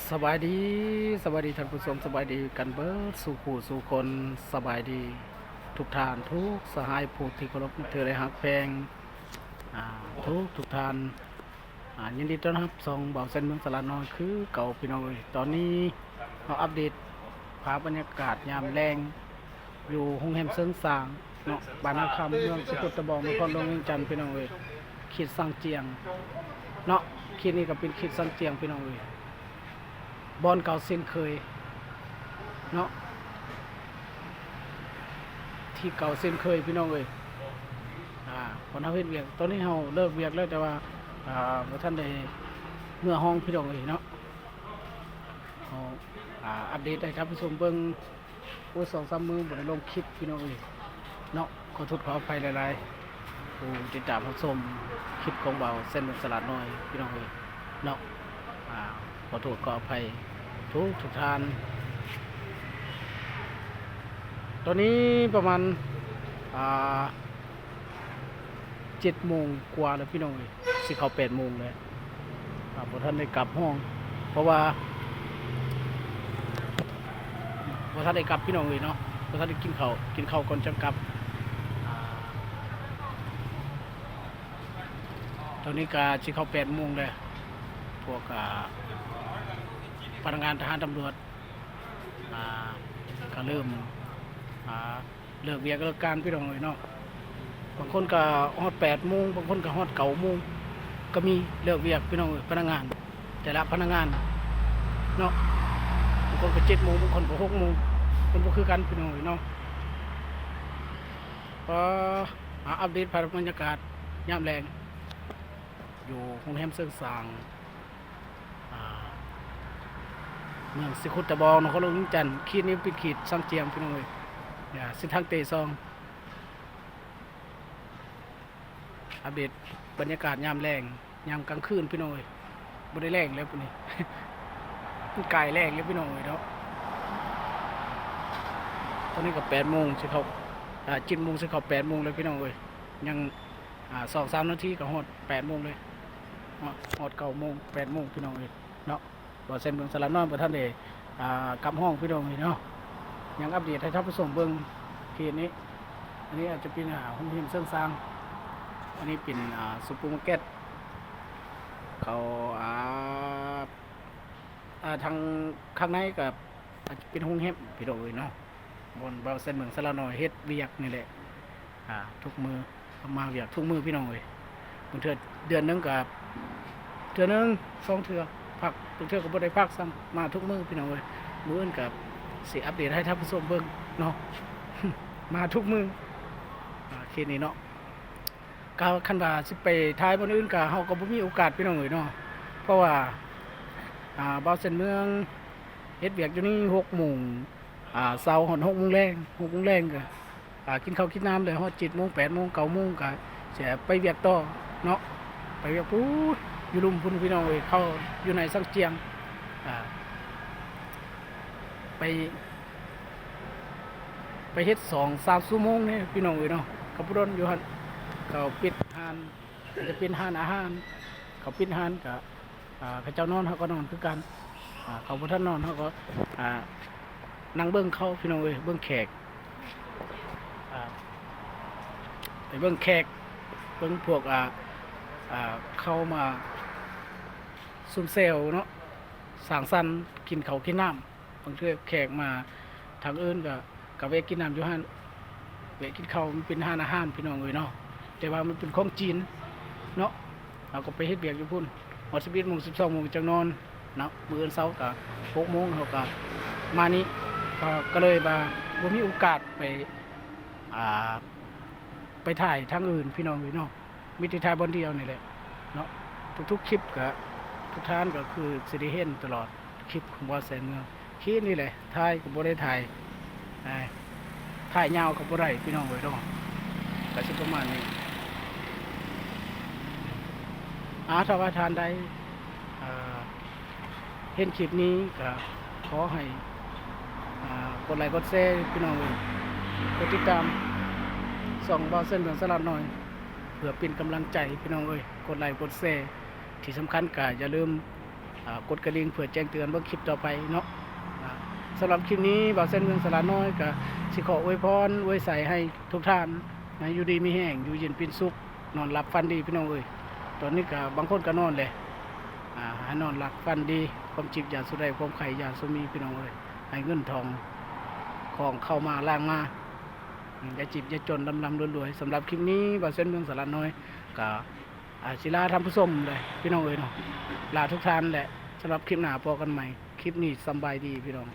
ສະບາຍດີ, ສະບາຍດີທ່ານຜູ້ຊົມ, ສະບາຍດີກັນເບິດສູ່ຜູ້ສູ່ຄົນ, ສະບາຍດີທຸກທ່ານ, ທຸກສະຫາຍຜູ້ທີ່ເຄົາລົບນັບຖື ແລະ ຮັກແພງ ອ່າ ທຸກທຸກທ່ານ. ອ່າ ຍິນດີຕ້ອນຮັບຊ່ອງບ່າວແຊນເມືອງສະຫຼາດນ້ອຍຄືເກົ່າ ພີ່ນ້ອງເອີຍ. ຕອນນີ້ເຮົາອັບເດດພາບບັນຍາກາດຍາມແລງ ຢູ່ໂຮງແຮມເຊີງຊາງເນາະ, ບ້ານນາຄຳ, ເມືອງສະກຸດຕະບອງ, ນະຄອນຫຼວງວຽງຈັນ ພີ່ນ້ອງເອີຍ, ເຂດຊາງຈຽງເນາະ. ເຂດນີ້ກໍເປັນເຂດຊາງຈຽງ ພີ່ນ້ອງເອີຍ, ບ່ອນເກົ່າເຊັ່ນເຄີຍເນາະ, ທີ່ເກົ່າເຊັ່ນເຄີຍ ພີ່ນ້ອງເອີຍ. ອ່າ ບ່ອນເຮົາເຮັດວຽກ, ຕອນນີ້ເຮົາເລີກວຽກແລ້ວ ແຕ່ວ່າ ອ່າ ບໍ່ທັນໄດ້ເມືອຫ້ອງ ພີ່ນ້ອງເອີຍເນາະ. ເຮົາ ອ່າ ອັບເດດໃຫ້ທ່ານຜູ້ຊົມເບິ່ງ. ໂອ້ຍ ສອງສາມມື້ບໍ່ໄດ້ລົງຄລິບ ພີ່ນ້ອງເອີຍເນາະ, ຂໍໂທດຂໍອະໄພຫຼາຍໆ ຜູ້ຕິດຕາມຮັບຊົມຄລິບຂອງບ່າວແຊນເມືອງສະຫຼາດນ້ອຍ ພີ່ນ້ອງເອີຍເນາະ. ອ່າ ຂໍໂທດຂໍອະໄພທຸກໆທ່ານ. ຕອນນີ້ປະມານ ອ່າ ເຈັດໂມງກວ່າແລ້ວ ພີ່ນ້ອງເອີຍ, ຊິເຂົ້າແປດໂມງແລ້ວ. ອ່າ ບໍ່ທັນໄດ້ກັບຫ້ອງ ເພາະວ່າ ບໍ່ທັນໄດ້ກັບ ພີ່ນ້ອງເອີຍເນາະ, ບໍ່ທັນໄດ້ກິນເຂົ້າ, ກິນເຂົ້າກ່ອນຈັ່ງກັບ. ອ່າ ຕອນນີ້ກະຊິເຂົ້າແປດໂມງແລ້ວ. ພວກ ອ່າ ພະນັກງານທະຫານຕຳຫຼວດ ອ່າ ກະເລີ່ມ ອ່າ ເລີກວຽກເລີກການ ພີ່ນ້ອງເອີຍເນາະ. ບາງຄົນກໍຮອດແປດໂມງ, ບາງຄົນກໍຮອດເກົ້າໂມງກໍມີ ເລີກວຽກ ພີ່ນ້ອງເອີຍ, ພະນັກງານ ແຕ່ລະພະນັກງານເນາະ. ບາງຄົນກໍເຈັດໂມງ, ບາງຄົນກໍຫົກໂມງ, ມັນບໍ່ຄືກັນ ພີ່ນ້ອງເອີຍເນາະ. ກໍມາອັບເດດພາບບັນຍາກາດຍາມແລງ ຢູ່ໂຮງແຮມເຊີງຊາງ ອ່າ ເມືອງສະກຸດຕະບອງ ນະຄອນຫຼວງວຽງຈັນ. ເຂດນີ້ເປັນເຂດຊາງຈຽງ ພີ່ນ້ອງເອີຍ, ເສັ້ນທາງເຕສອງ. ອັບເດດບັນຍາກາດຍາມແລງ, ຍາມກາງຄືນ ພີ່ນ້ອງເອີຍ, ບໍ່ໄດ້ແລງແລ້ວປານນີ້, ມັນກາຍແລງແລ້ວ ພີ່ນ້ອງເອີຍເນາະ. ຕອນນີ້ກໍແປດໂມງ ຊິເຂົ້າ ອ່າ ເຈັດໂມງ ຊິເຂົ້າແປດໂມງແລ້ວ ພີ່ນ້ອງເອີຍ, ຍັງ ອ່າ ສອງສາມນາທີກໍຮອດແປດໂມງເລີຍເນາະ, ຮອດເກົ້າໂມງ ແປດໂມງ ພີ່ນ້ອງເອີຍເນາະ. ບ່າວແຊນເມືອງສະຫຼາດນ້ອຍບໍ່ທັນໄດ້ ອ່າ ກັບຫ້ອງ ພີ່ນ້ອງເອີຍເນາະ, ຍັງອັບເດດໃຫ້ທ່ານຜູ້ຊົມເບິ່ງເຂດນີ້. ອັນນີ້ອາດຈະເປັນ ອ່າ ໂຮງແຮມເຊີງຊາງ, ອັນນີ້ເປັນ ອ່າ ຊຸບເປີມາເກັດ ເຂົາ ອ່າ ອ່າ ທາງຂ້າງໃນກໍອາດຈະເປັນໂຮງແຮມ ພີ່ນ້ອງເອີຍເນາະ. ບ່ອນບ່າວແຊນເມືອງສະຫຼາດນ້ອຍເຮັດວຽກນີ້ແຫຼະ ອ່າ ທຸກມື້, ມາວຽກທຸກມື້ ພີ່ນ້ອງເອີຍ. ບາງເທື່ອເດືອນໜຶ່ງກໍເທື່ອໜຶ່ງສອງເທື່ອພັກ, ບາງເທື່ອກໍບໍ່ໄດ້ພັກຊ້ຳ, ມາທຸກມື້ ພີ່ນ້ອງເອີຍ. ມື້ອື່ນກໍຊິອັບເດດໃຫ້ທ່ານຜູ້ຊົມເບິ່ງເນາະ, ມາທຸກມື້ ອ່າ ເຂດນີ້ເນາະ. ກໍຄັນວ່າຊິໄປຖ່າຍບ່ອນອື່ນ ກໍເຮົາກໍບໍ່ມີໂອກາດ ພີ່ນ້ອງເອີຍເນາະ, ເພາະວ່າ ອ່າ ບ່າວແຊນເມືອງເຮັດວຽກຢູ່ນີ້ ຫົກໂມງ ອ່າ ເຊົ້າຮອດ ຫົກໂມງແລງ, ຫົກໂມງແລງກໍ ອ່າ ກິນເຂົ້າກິນນ້ຳແລ້ວ ຮອດເຈັດໂມງ ແປດໂມງ ເກົ້າໂມງ ກໍຊິໄປວຽກຕໍ່ເນາະ, ໄປວຽກພຸ້ນ ຢູ່ລຸ່ມພຸ້ນ ພີ່ນ້ອງເອີຍ, ເຂົ້າຢູ່ໃນຊາງຈຽງ ອ່າ ໄປ ໄປເຮັດສອງສາມຊົ່ວໂມງນີ້ ພີ່ນ້ອງເອີຍເນາະ. ກໍບໍ່ດົນຢູ່ຫັ້ນ ເຂົາປິດຮ້ານ, ຈະເປັນຮ້ານອາຫານ, ເຂົາປິດຮ້ານກໍ ອ່າ ເຂົາເຈົ້ານອນ ເຮົາກໍນອນຄືກັນ, ອ່າ ເຂົາບໍ່ທັນນອນ ເຮົາກໍ ອ່າ ນັ່ງເບິ່ງເຂົາ ພີ່ນ້ອງເອີຍ, ເບິ່ງແຂກ ອ່າ ໄປເບິ່ງແຂກ ເບິ່ງພວກ ອ່າ ອ່າ ເຂົາມາຊຸມແຊວເນາະ, ສັງສັນ ກິນເຂົ້າກິນນ້ຳ. ບາງເທື່ອແຂກມາທາງອື່ນກໍ ກໍແວະກິນນ້ຳຢູ່ຫັ້ນ ແວະກິນເຂົ້າ. ມັນເປັນຮ້ານອາຫານ ພີ່ນ້ອງເອີຍເນາະ, ແຕ່ວ່າມັນເປັນຂອງຈີນເນາະ. ເຮົາກໍໄປເຮັດວຽກຢູ່ພຸ້ນ ຮອດສິບເອັດໂມງ ສິບສອງໂມງຈັ່ງນອນເນາະ. ມື້ອື່ນເຊົ້າກໍຫົກໂມງ ເຮົາກໍມານີ້, ກໍ ກໍເລີຍວ່າບໍ່ມີໂອກາດໄປ ອ່າ ໄປຖ່າຍທາງອື່ນ ພີ່ນ້ອງເອີຍເນາະ. ມີແຕ່ຖ່າຍບ່ອນດຽວນີ້ແຫຼະເນາະ. ທຸກໆຄລິບກໍ ທຸກທ່ານກໍຄືຊິໄດ້ເຫັນຕະຫຼອດ ຄລິບຂອງບ່າວແຊນເມືອງ. ຄລິບນີ້ແຫຼະ ຖ່າຍກໍບໍ່ໄດ້ຖ່າຍ ອ່າ ຖ່າຍຍາວກໍບໍ່ໄດ້ ພີ່ນ້ອງເອີຍເນາະ. ກໍຊິປະມານນີ້ ອ່າ ຖ້າວ່າທ່ານໃດ ອ່າ ເຫັນຄລິບນີ້ກໍຂໍໃຫ້ ອ່າ ກົດໄລກົດແຊ ພີ່ນ້ອງເອີຍ, ກົດຕິດຕາມຊ່ອງບ່າວແຊນເມືອງສະຫຼາດນ້ອຍ ເພື່ອເປັນກຳລັງໃຈ ພີ່ນ້ອງເອີຍ, ກົດໄລກົດແຊ. ທີ່ສຳຄັນກໍຢ່າລືມ ອ່າ ກົດກະດິ່ງເພື່ອແຈ້ງເຕືອນເບິ່ງຄລິບຕໍ່ໄປເນາະ. ອ່າ ສຳລັບຄລິບນີ້ ບ່າວແຊນເມືອງສະຫຼານ້ອຍກະຊິຂໍອວຍພອນອວຍໄຊໃຫ້ທຸກທ່ານ ໃຫ້ຢູ່ດີມີແຮງ ຢູ່ເຢັນເປັນສຸກ ນອນຫຼັບຝັນດີພີ່ນ້ອງເອີຍ. ຕອນນີ້ກະບາງຄົນກະນອນແຫຼະ ອ່າ ໃຫ້ນອນຫຼັບຝັນດີ ຄວາມເຈັບຢ່າສູ່ໄດ້ ຄວາມໄຂ້ຢ່າສູ່ມີພີ່ນ້ອງເອີຍ. ໃຫ້ເງິນທອງຂອງເຂົ້າມາຫຼາງມາ ຢ່າເຈັບຢ່າຈົນ ລ່ຳໆລວຍໆ. ສຳລັບຄລິບນີ້ ບ່າວແຊນເມືອງສະຫຼານ້ອຍກະ ອ່າ ຊິລາທ່ານຜູ້ຊົມເລີຍພີ່ນ້ອງເອີຍເນາະ ລາທຸກທ່ານແຫຼະ. ສຳລັບຄລິບໜ້າພໍ້ກັນໃໝ່ ຄລິບນີ້ສຳບາຍດີພີ່ນ້ອງ.